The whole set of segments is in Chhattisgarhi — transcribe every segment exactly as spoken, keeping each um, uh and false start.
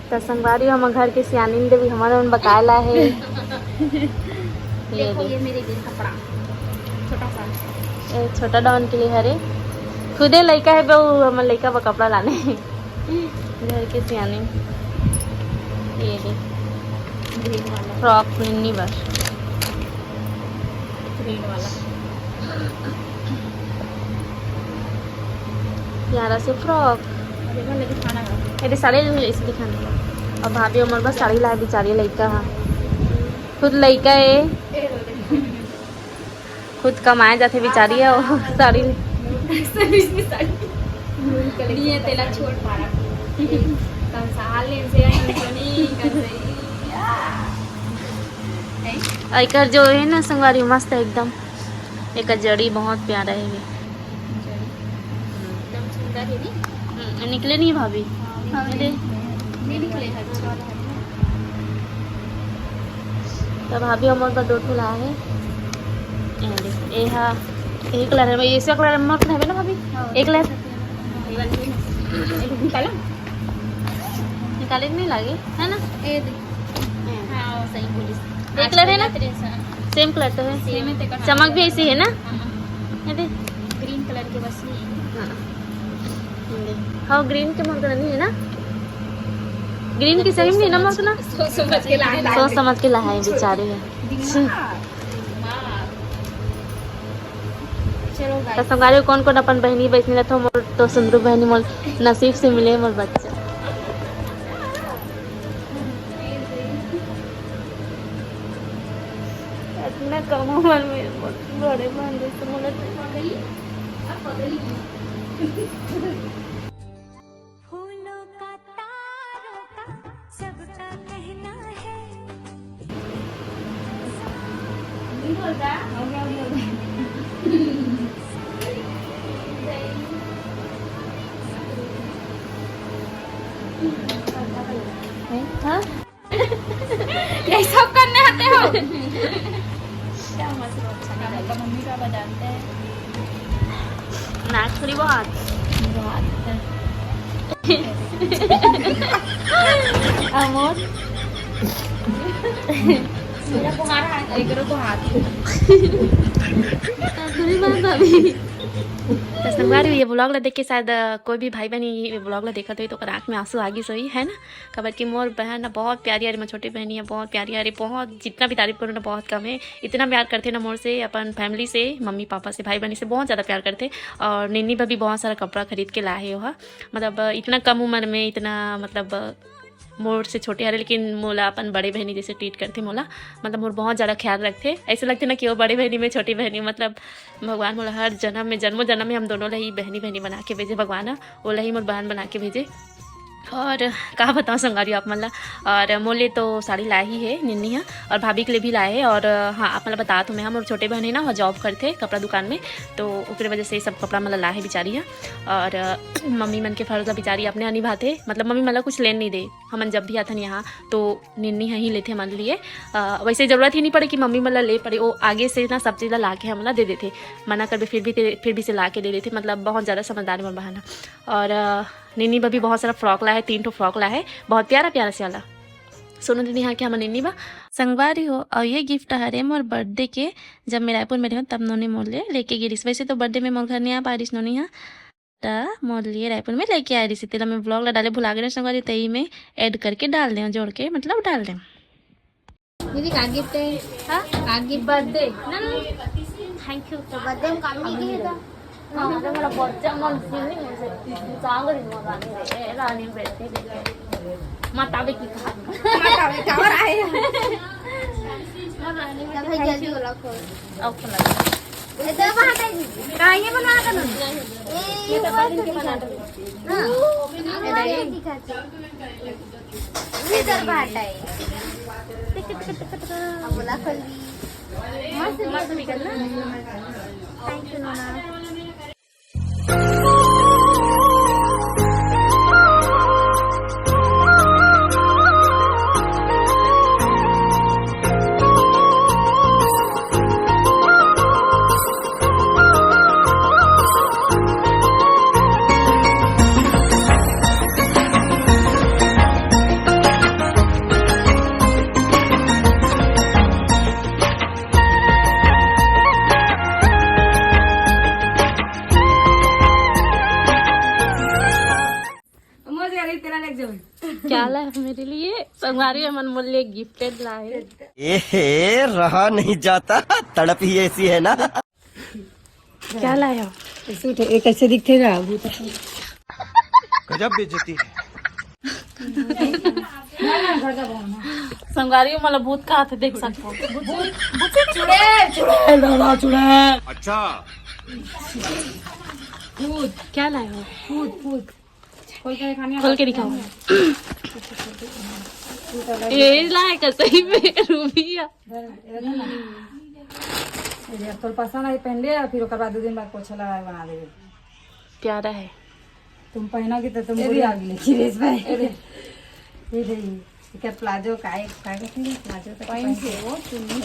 त संगवारी, हम घर के सियानिन देवी हमन मन बकाए ला हे। ये देखो, दे। ये मेरे लिए कपड़ा, छोटा सा। ए, छोटा डॉन के लिए हरे। खुदे लइका हे बहू, हमर लइका बर कपड़ा लाने। घर के सियानिन। ये दे। Green वाला। Frock निन्नी बर। Green वाला। प्यारा से frock। अरे, वो लगे खाना खा। ये दे, साड़ी ले, इसे दिखाने का। अब भाभी हमर बस साड़ी लाए, बिचारी लइका हा। खुद लइका हे। खुद कमाए जाथे बिचारी हे, अउ साड़ी। Service में साड़ी। नहीं है, तेला छोड़ पा रहा। कल साल ले से आई, नहीं, कल से ही। आ। नहीं? अउ एकर जो हे ना संगवारी, मस्त हे एकदम। एकर जड़ी बहुत प्यारा हे। एकदम सुंदर हे नी? हम्म, निकले नहीं भाभी? हाँ, अरे। नहीं निकले, अच्छा वाला है। त भाभी हमर बर दो ठो लाए हे। ए दे, ए हा, ए colour हे, ऐसे colour हमर हवे ना भाभी? हाँ। एक colour। निकाले? निकाले नहीं लागे, है ना? ए दे। हाँ, सही बोलिस। ए colour हे ना? Same colour तो हे। Same हे, तेकर चमक भी ऐसी हे ना? हाँ। ये दे। Green colour के बस नहीं हे। हाँ। ये दे। हाँ, green के मन नहीं हे ना? Green के सही में ना मन ना? सोच समझ के लाए, लाए। सोच समझ के लाए बिचारी हे। दिमाग, दिमाग। चलो त guys। संगवारी, कोन कोन अपन बहिनी बहिनी रथो, मोर तो सुंदरू बहिनी मोर नसीब से मिले मोर बच्चा। इतना कम उम्र में बड़े बन जैसे मोला। फूलों का, तारों का, सबका कहना है। हाँ? यही सब करने आते हो? क्या मस्त, अच्छा नहीं लगता। मम्मी का बजाते हैं। नाक थोड़ी बहुत। बहुत। अमोल। मेरा को हाथ, एकरो को हाथ। थोड़ी बात भाभी। तो संगवारी, ये vlog ला देख के शायद, अ, कोई भी भाई बहन ये vlog ला देखत होही तो ओकर आँख में आंसू आ गिस होही, है ना? काबर कि मोर बहन ना बहुत प्यारी, अरे मोर छोटे बहनी हे, बहुत प्यारी, अरे बहुत, जितना भी तारीफ करूँ ना बहुत कम हे। इतना प्यार करथे ना मोर से, अपन family से, मम्मी पापा से, भाई बहनी से बहुत ज़्यादा प्यार करथे। और निन्नी बर भी बहुत सारा कपड़ा खरीद के लाए हे ओहा, मतलब इतना कम उम्र में इतना, मतलब मोर से छोटे हरे, लेकिन मोला अपन बड़े बहनी जैसे treat करथे मोला, मतलब मोर बहुत ज़्यादा ख्याल रखथे। ऐसे लगथे ना कि वो बड़े बहनी, मैं छोटी बहनी, मतलब भगवान मोला हर जन्म में, जन्मों जन्म में हम दोनों ला ही बहनी बहनी बना के भेजे भगवान ह, ओला ही मोर बहन बना के भेजे। और का बताओ संगवारी आप मन ला, और मोर ले तो साड़ी लाए ही हे निन्नी ह, और भाभी के लिए भी लाए हे। और हाँ, आप मन ला बतात हूँ मैं, मोर छोटे बहन हे ना, वो job करथे कपड़ा दुकान में, तो ओकरे वजह से सब कपड़ा मन ला लाए हे बिचारी ह। और मम्मी मन के फर्ज ला बिचारी अपने ह निभाथे, मतलब मम्मी मन ला कुछ लेन नहीं दे, हमन जब भी आथन यहाँ तो निन्नी ह ही लेथे हमन लिए। अ, वैसे जरूरत ही नहीं पड़े कि मम्मी मन ला ले पड़े, वो आगे से ना सब चीज़ ला ला के हमन ला दे देथे, मना करबे फिर भी ते, फिर भी से ला के दे देथे, मतलब बहुत ज़्यादा समझदार हे मोर बहन ह। और अ, निन्नी बर भी बहुत सारा frock ला हे, तीन ठो frock ला हे, बहुत प्यारा प्यारा से वाला। सोनू दीदी यहाँ के हमर निन्नी बा। संगवारी हो, और ये gift हरे मोर birthday के, जब मैं रायपुर में रहूँ तब नोनी मोर लिए लेके गे रिहिस। वैसे तो birthday में मोर घर नहीं आ पा रिहिस नोनी ह, त मोर लिए रायपुर में लेके आए रिहिस। तेला मैं vlog ला डाले भुला गे संगवारी, तही में add करके डाल दें, जोड़ के मतलब डाल दें। दीदी का gift है? हाँ? का gift? Birthday। ना, ना, thank you। तो birthday में काम नहीं किए का? हाँ, तो मेरा बच्चा मन से नहीं, मुझे सांग रही हूँ, रानी रे, ए, रानी बेटी रे। माता भी की कहा। माता भी कहा रहा है। रानी तब भाई जल्दी वाला खोल। अब खोला। ये तो बाहर है जी। कहाँ ये बनवा कर? ये ये तो ऊपर से दिखा दो। हाँ। ये ये दिखा दो। इधर बाहर है। टिक, टिक, टिक, टिक, टिक। अब बोला खोल दी। मस्त, मस्त निकल ना। Thank you, नोना। क्या लाए हो मेरे लिए? संगवारी हो, एमन मोर लिए गिफ्टेड लाए। एहे, रहा नहीं जाता, तड़प ही ऐसी है ना। क्या लाए हो? सूट है, ये कैसे दिखते ना? गजब बेइज्जती है। संगवारी हो, मतलब भूत का हाथ देख सकते हो। चुड़ैल, चुड़ैल, दादा, चुड़ैल। अच्छा। भूत। क्या लाए हो? भूत, भूत। खोल के दिखानी है। खोल के दिखाओ। ये लाए का सही में रूबिया? ये देख ना। ये देख, तोर पसंद आई पहन ले, फिर ओकर बाद दो दिन बाद पोछा लगा के बना देबे। प्यारा है। तुम पहनोगी तो तुम ए बुरी रे। आग लेगी रे इस बार। ए रे। ये दे, एकर प्लाजो का एक, का कहते हैं? प्लाजो का पाइन से वो चुन्नी।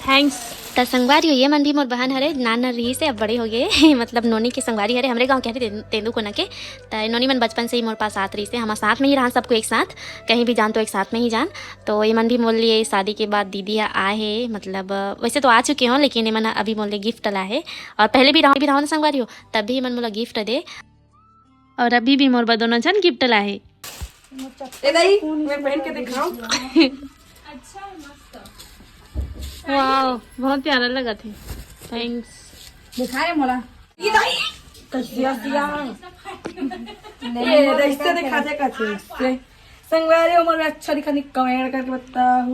थैंक्स। त संगवारी हो, ये मन भी मोर बहन हरे, नान नान रही से अब बड़े हो गए। मतलब नोनी के संगवारी हरे, हमरे गांव के हरे, तें-, तेंदू कोना के। त नोनी मन बचपन से ही मोर पास आत रही से, हम साथ में ही रहन, सबको एक साथ, कहीं भी जान तो एक साथ में ही जान। तो ये मन भी मोर लिए शादी के बाद दीदी ह आए हे, मतलब वैसे तो आ चुके हो, लेकिन ये मन अभी मोर लिए गिफ्ट लाए हे। और पहले भी रहो, भी रहो ना संगवारी हो, तब भी ये मन मोला गिफ्ट दे। और अभी भी मोर बर दोनों झन गिफ्ट लाए हे। ए दाई, मैं पहन के दिखाऊं? वाओ, बहुत प्यारा लगत हे। थैंक्स। दिखा रे मोला। ई दाई, कसिया सिया। ये देख से दिखा दे, कसिया से। संगवारी हो, मोर अच्छा दिखा नहीं, कमेंट करके बताओ।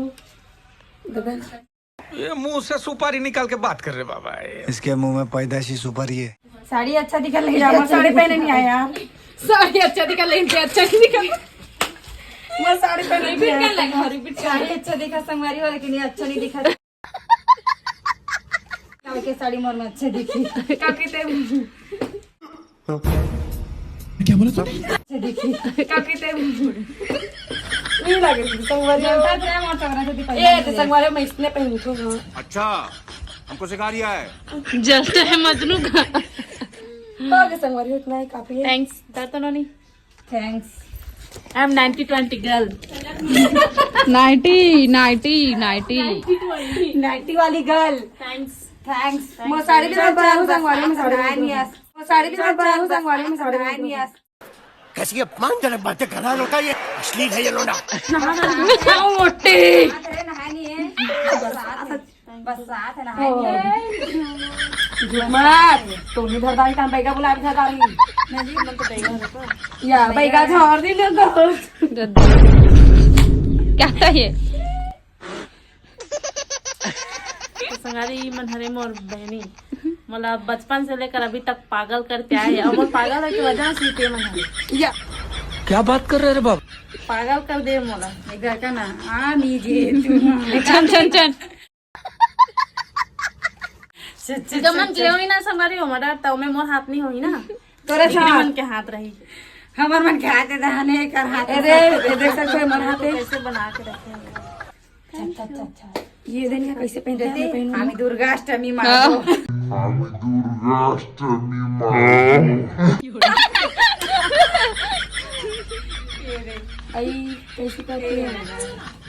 ये मुंह से सुपारी निकाल के बात कर रहे बाबा, ये। इसके मुंह में पैदाइशी सुपारी है। साड़ी अच्छा दिखा, लेकिन मोर साड़ी पहने नहीं आया यार। साड़ी अच्छा दिखा, लेकिन ते अच्छा नहीं दिखा। मोर साड़ी पहने नहीं आया। साड़ी अच्छा दिखा संगवारी हो, लेकिन ये अच्छा नहीं दिखा। काल के साड़ी मोर में अच्छा दिखी। काल के ते क्या बोला तूने? अच्छा दिखी। काल के ते नहीं लगे संगवारी हो। जनता से मोर संगवारी से दिखाई ए, नहीं तो दे। संगवारी में इसने पहनी थी, हाँ। अच्छा, हमको सिखा रिया है। जस्ट है मजनू का। तो आगे संगवारी हो, इतना ही काफी है। थैंक्स, दर तो नहीं। Thanks. I am ninety twenty girl. Ninety, ninety, ninety. Ninety वाली गर्ल। Thanks. थैंक्स। मोर साड़ी भी मैं पहनूं संगवारी में, साड़ी भी मैं पहनूं। मोर साड़ी भी मैं पहनूं संगवारी में, साड़ी भी मैं पहनूं। कैसी अपमानजनक बातें कर रहा है लड़का ये। अश्लील है ये लोंडा। मोटी। अरे नहानी है। बरसात है। बरसात है, नहाएंगे। झूठ मत। तू नहीं धरदारी, काम बैगा बुला भी धरदारी। नहीं जी, मन तो बैगा होता। या, बैगा झाड़ दी ना तो। क्या था ये? तो संगारी, ई मन हरे मोर बहनी। मोला बचपन से लेकर अभी तक पागल करते आए हैं। और मोर पागल है की वजह से ते मन हरे। या। क्या बात कर रहे रे बाप? पागल कर दे मोला। एक घर का ना। आ, नीचे। छन, छन, छन। छ, छ, जमन छ, के छ। होई ना संगवारी हो मर्डर, त ओमे मोर हाथ नहीं होई ना। तोरे लेकिन साथ। मन के हाथ रही। हमर मन के हाथ है, दहने कर हाथ है। अरे, ये देख सकते हो, मन हाथ है। कैसे बना के रखे हैं? अच्छा, अच्छा, अच्छा। ये देख ना, कैसे पहनते हैं, देख, मैं पहनूं। আমি দুর্গাষ্টমী মারবো। हाँ। আমি দুর্গাষ্টমী মারবো। आई, कैसे करती है?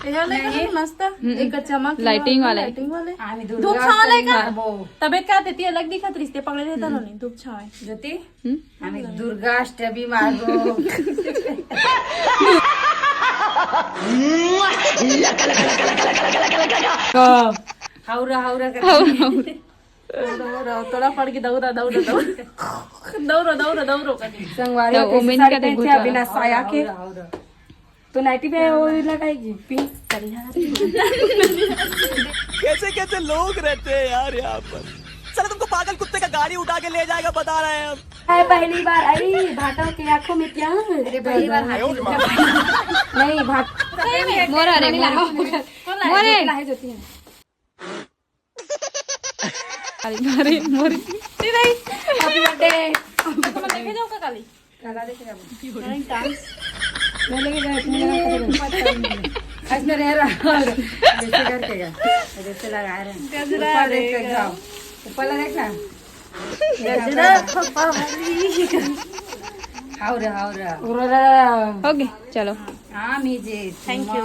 ये वाला नहीं। मस्त। हम्म। एक चमक लाइटिंग वाला है। लाइटिंग वाले। আমি धूप छावा दुर्गाष्टमी लेगा। मारबो। तबे का देती अलग दिखत रिश्ते पकड़े रहता लो नहीं, धूप छावा है। ज्योति, हम्म? আমি দুর্গাষ্টমী মারবো। हाउरा, हाउरा कर। हाउरा, हाउरा। दौड़ो, दौड़ो, तोड़ा पड़ के दौड़ा, दौड़ा, दौड़ा। दौड़ो, दौड़ो, दौड़ो करके। संगवारी तो होके ओमेन साड़ी का पहनते हैं बिना साया के। तो नाइटी पे वो लगाएगी, पिंक करिया। कैसे कैसे लोग रहते हैं यार यहाँ पर। साला तुमको पागल कुत्ते का गाड़ी उठा के ले जाएगा, बता रहे हैं हम। है पहली बार आई भाटों की आंखों में प्यार। अरे पहली बार हाथी नहीं, भाट-, मोरा रे, मोरा। मोरे। है जो थी। अरे, अरे, मोरे। नहीं, नहीं। Happy birthday। तो मैं देखे जाऊँ का काली? काला देखे जाऊँ। नहीं, dance। मैं लेके गया, तुम लोग का करेगा। आज मैं रह रहा हूँ। जैसे करके गया, जैसे लगा रहे हैं। गजरा ऊपर देख के देगा। जाओ। ऊपर लगा क्या? गजरा पप्पा वाली। हाउरा, हाउरा। उरा। ओके, चलो। हाँ, मीजे। Thank you।